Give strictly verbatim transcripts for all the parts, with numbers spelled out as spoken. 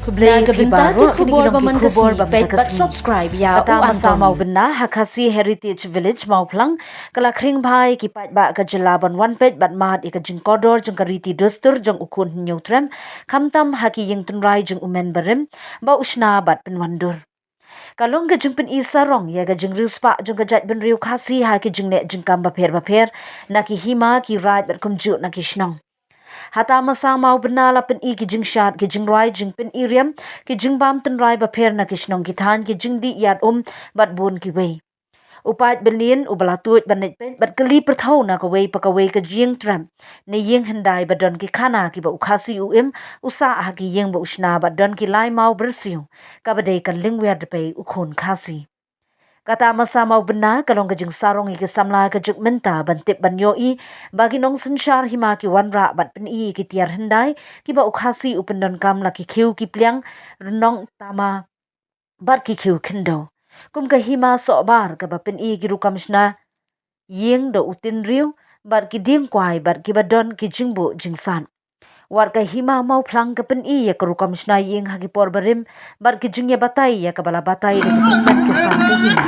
Khublei ïa phi baroh, kine ki long ki khubor ba mynta ka sngi. Peit bad subscribe ïa u Antony. Kata masa Mawbynna ha Khasi Heritage Village Mawphlang ka la khring bha ïa ki paidbah ka jylla ban wan peit bad mad ïa ka jingkordor jong ka riti dustur jong u khun Hynñiewtrem, khamtam ha ki ïing tynrai jong u men barim ba u shna bad pynwandur. Ka long ka jingpyni sarong ïa ka jingriewspah jong ka jaitbynriew Khasi ha ki jingneh jingkam bapher bapher, na ki hima, ki raid bad kumjuh na ki shnong. Hata masa Mawbynna la pyni ki jingshad, ki jingrwai, jingpyni riam, ki jingbam tynrai bapher na ki shnong ki thaiñ, ki jingdih ïaid um bad bun kiwei. U paid bynnin uba la tuid ban leit peit bad kylli pyrthew na kawei pa kawei ka jingtrep ne ïing hyndai ba don ki khana kiba u Khasi u im, u sah ha ki ïing ba u shna bad don ki lai maw byrsiw, kaba dei ka lyngwiar dpei u khun Khasi. Kata masa Mawbynna ka long ka jingsarong ïa ki samla ka juk mynta ban tip ban ïohi ba ki nongsynshar hima ki wanrah bad pyni ïa ki tiar hyndai kiba u Khasi u pyndonkam, la ki khiew ki pliang, rnong tama bad ki khiew khyndew. Kum ka hima Sohbar kaba pyni ïa ki rukom shna ïing da u tin riew bad ki dieng kwai bad kiba don ki jingbuh jingsat. Wat ka hima Mawphlang ka pyni ïa ka rukom shna ïing ha ki por barim bad ki jingïabatai ïa kaba la batai da ki tymmen ki san ka hima.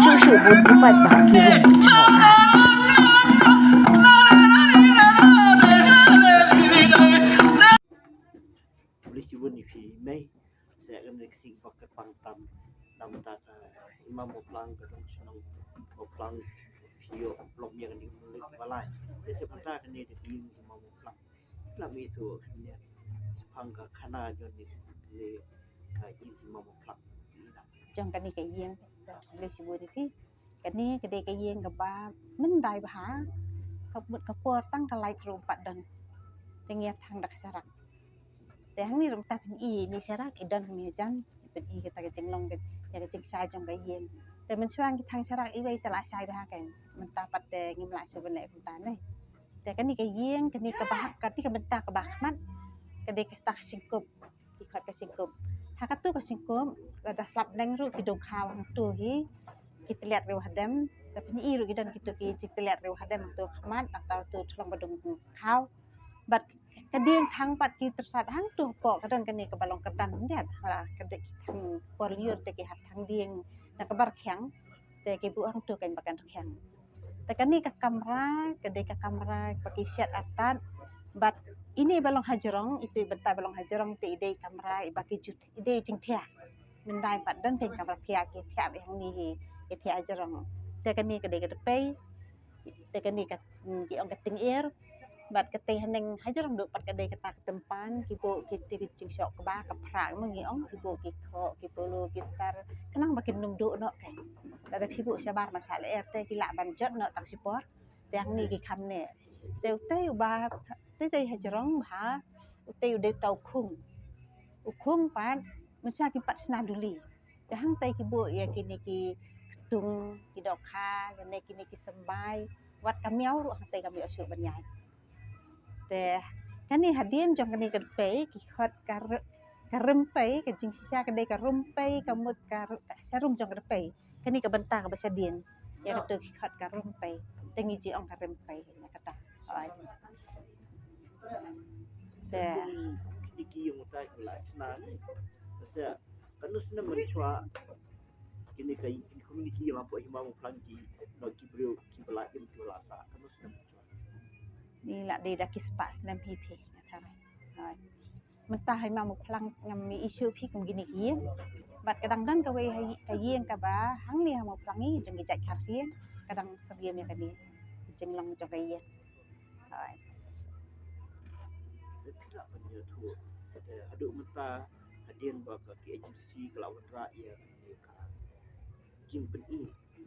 Shuh shuh bun ki paidbah ki rung ki jingmut. Khublei shibun ïa phi mei. Sa kane ka sngi ba ka pang tam, namar ka Hima Mawphlang ka dong shnong Mawphlang, phi ïoh long ïa kane ka mynta ba lai. Te sa mynta kane ka ïing Hima Mawphlang. Lam ïathuh kane shaphang ka khana jong kane ka ïing Hima Mawphlang. Jong kane ka ïing, khublei shibun ïa phi. Kane ka dei ka ïing kaba myndai bha, ka mut ka por tang ka light ruh ym pat don. Te ngi ïathang da ka sharak. Te hangne ruh mynta phin i ïa kane sharak, i don hangne hajan, phin i kata ka jinglong ka, ïa ka jingshai jong ka ïing. Te mynshuwa ngi thang sharak iwei te la shai bha kein. Mynta pat te ngim lah shuh ban leh kumta ne. Te kane ka ïing, kane kaba, kane ka bynta kaba ha khmat, ka dei kata ka shynkup. Ki khot ka shynkup. Ha katu ka shynkup, lada slap bneng ruh ki dungkhaw hangtu hi, ki tylliat riewhadem, te phin i ruh ki don kitu ki jingtylliat riewhadem hangtu ha khmat, nangta utu u thlong ba dungkhaw. Bad ka dieng thang pat ki tyrsad hangtu hapoh, ka don kane kaba long kyrdan khyndiat. Ha, ka dei ki thang por lyiur te ki hap thang dieng na kaba rkhiang, te ki buh hangtu kein ba kan rkhiang. Te kane ka kamra, ka dei ka kamra ba ki shet artat, bad ine ba long hajrong, itu i bynta ba long hajrong te i dei kamra iba ki ju, i dei jingthiah. Myndai pat don kein kamra thiah, ki thiah beit hangne hi, ki thiah hajrong. Te kane ka dei ka dpei, te kane ka, mm, ki ong ka tyngir. Bad katei haneng hajrong duh pat ka dei kata ka tympan, ki buh kiti ki jingshoh kba, ka phra ma ngi ong, ki buh ki khoh, ki polo, ki star, khnang ba kin ym duh noh kein. Lada phi buh shabar ma sha lyer te ki lah ban jot noh tang shipor. Te hangne ki kham neh. Te utei uba, te tei hajrong bha, utei u dei uta u khung. U khung pat, mynshuwa kim pat shna duli. Te hangtei ki buh ïa kine ki ktung, ki dohkha, lane kine ki symbai, wat ka miaw ruh hangtei kam ïoh shuh ban ïaid. Te kane hadien jong kane ka dpei, ki khot ka ry-, ka rympei, ka jingshisha ka dei ka rympei, ka mut ka ry-, ka sharum jong ka dpei. Kane ka bynta kaba shadien. Ïa katu ki khot ka rympei. Te ngi ju ong ka rympei, ïa kata. Oi. Te. Kine ki ïing uta ki la shna ne. Te kano snem mynshuwa kine ka, kine ki ïing hapoh Hima Mawphlang ki, no ki briew kiba la im kiba la sah. Kano snem mynshuwa. Ni la dei da ki spah snem hi phi. Oi. Mynta ha Hima Mawphlang ngam ïohi shuh phi kum kine ki ïing. Bad ka dang don kawei ha, ka ïing kaba hangne ha Mawphlang hi jong ki jait Khar Siang, ka dang syriem ïa kane. Jinglong jong ka ïing. Hooid. Te phi lah ban ïathuh, eh, haduh mynta hadien ba ka, ki agency ka la wanrah ïa kane ka jingpyni.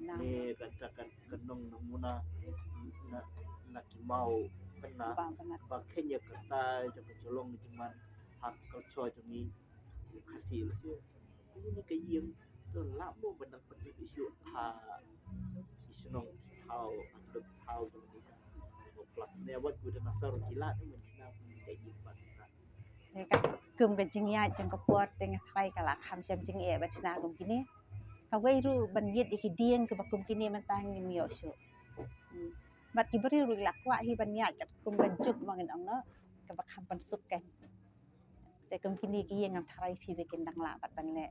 Nang. Ne kata ka, ka nong namuna na, na ki maw pynah. Maw pynah. Ba kheiñ ïa kata jong ka jyllong jingman ha ka culture jong ngi Khasi lehse. Kine ki ïing to lah mo ban dang pynlut issue ha ki shnong ki thaw, ha ki thaw jong ngi. Maw Plang ne wat ku da na sar ki lah ne mynta kine ki ïing ban. Kum ka jingïaid jong ka por te nga tharai ka la kham shem jingeh ban shna kum kine. Kawei ruh ban ïit ïa ki dieng kiba kum kine mynta ngim ïoh shuh. Hmm. Bad ki briew ruh la kwah hi ban ïaid katkum ka juk ma ngin ong noh, kaba kham pynsuk kein. Te kum kine ki ïing ngam tharai phi ba kin dang lah pat ban leh.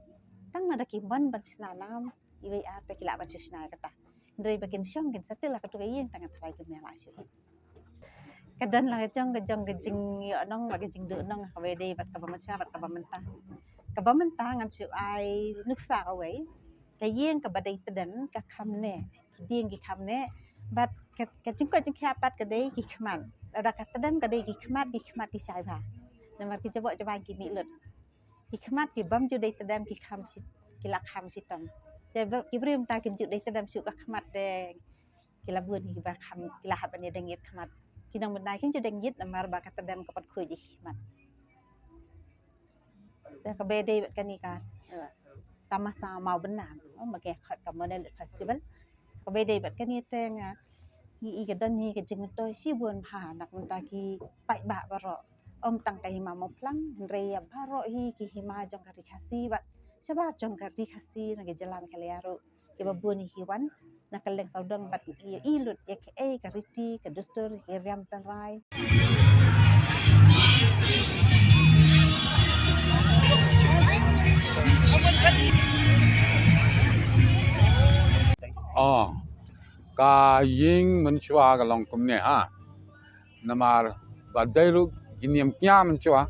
Tang na da ki mon ban shna nam iwei ar te ki lah ban shu shna ïa kata. Hynrei ba kin shong kin settle ha katu ka ïing tang ngam tharai kim lah shu hi. Ka don la ka jong ka jong ka jingïohnong bad ka jingduhnong kaba dei bad kaba mynshwa bad kaba mynta. Kaba mynta ngan shu ai nuksa kawei. Ka ïing kaba dei tdem ka kham neh, ki dieng ki kham neh, bad ka, ka jingkoit jingkhiah pat ka dei ki khmat. Lada ka tdem ka dei ki khmat, ki khmat ki shai bha. Namar ki jaboh jabaiñ ki mih lut. Ki khmat ki bym ju dei tdem ki kham shi, ki la kham shitom. Te ber-, ki briew mynta kim ju dei tdem shuh, ka khmat de ki la bun hi kiba kham, ki la hap ban ïadeng ïit khmat. Ki nongmynai kim ju deng ïit namar ba ka tdem ka pat khuid ïa ki khmat. Te kaba dei bad kane ka, eh, tamasa Mawbynna, oh, ba ki khot ka Monolith Festival. Kaba dei bad kane te nga, ngi i ka don hi ka jingmyntoi shibun bha na ka bynta ki paidbah baroh. Ym tang ka hima Mawphlang, hynrei ïa baroh hi ki hima jong ka ri Khasi bad shabar jong ka ri Khasi na ka jylla Meghalaya ruh. Kiba bun hi ki wan na ka liang sawdong bad ïa i lut ïa kaei ka riti ka dustur ki riam tynrai. Oh, ka ïing mynshuwa ka long kumne ha. Namar ba dei ruh ki niam kñia mynshuwa.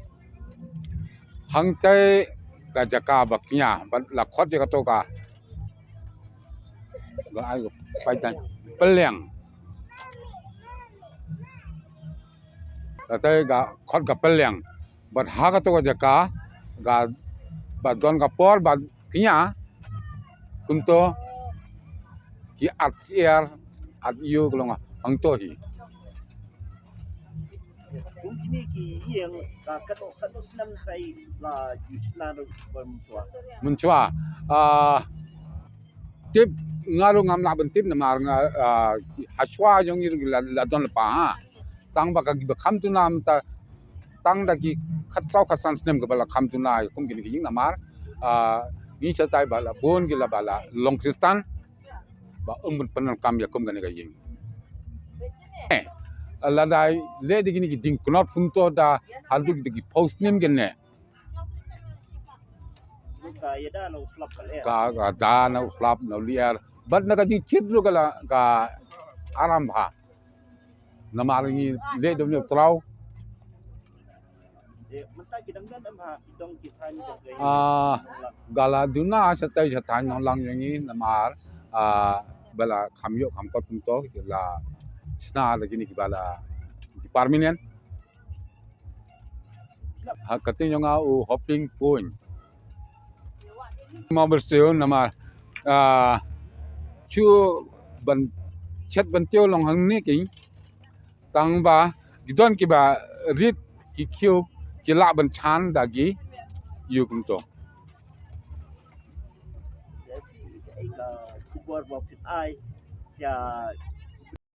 Hangtei ka jaka ba kñia bad la khot ïa kato ka, ka ai ka paitan pylliang. Katei ka khot ka pylliang. Bad ha kato ka jaka ka ba don ka por ba kñia kumto ki at syiar at ïew ka long hangto hi. Kum kine ki ïing ka katno katno snem trai la ju shna ruh ba mynshuwa? Mynshuwa, ah, tip nga ruh ngam lah ban tip namar nga, ah, hashwa jong ngi ruh la, la don lypa ha. Tang ba ka, ba kham tuna mynta tang da ki khatsaw khatsan snem kaba la kham tuna kum kine ki ïing namar, ah, ngi shatai ba la bun ki la ba la long Khristan ba ym pyndonkam ïa kum kane ka ïing. Eh, lada leh da kine ki dieng kynnoh kumto da haduh da ki phew snem kine. Ka, ka da na u slap na u lyer bad na ka jingchit ruh ka la ka aram bha. Namar ngi leh da u niam u trai. Ah, ka la duna shatai shatai nonglang jong ngi namar, ah, ba la kham ïoh kham kot kumto ki la shna da kine kiba la ki permanent. Ha ka kti jong nga u Hoping Point. Mawbyrsiew namar, ah, shu ban shet ban tiew long hangne ki tang ba ki don kiba rit ki khiew ki lah ban chan da ki ïew kumto. Ka khubor ba phi ai ïa